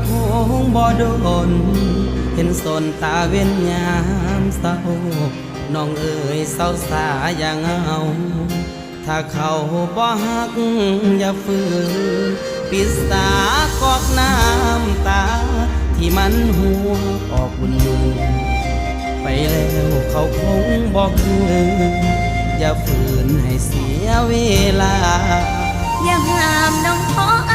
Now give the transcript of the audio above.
ຄົງບໍ່ດົນ ເຫັນສົນຕາເວັນຍາມເຊົ້າ ນ້ອງເອີຍເຊົາສາຢ່າເຫງົາ ຖ້າເຂົາບໍ່ຮັກຢ່າຝືນ ປິດສາກອກນ້ຳຕາ ທີ່ມັນຮົ່ວອອກບຸນໆ ໄປແລ້ວເຂົາຄົງບໍ່ຄືນ ຢ່າຝືນໃຫ້ເສຍເວລາ ຢ່າຫ້າມນ້ອງຂໍ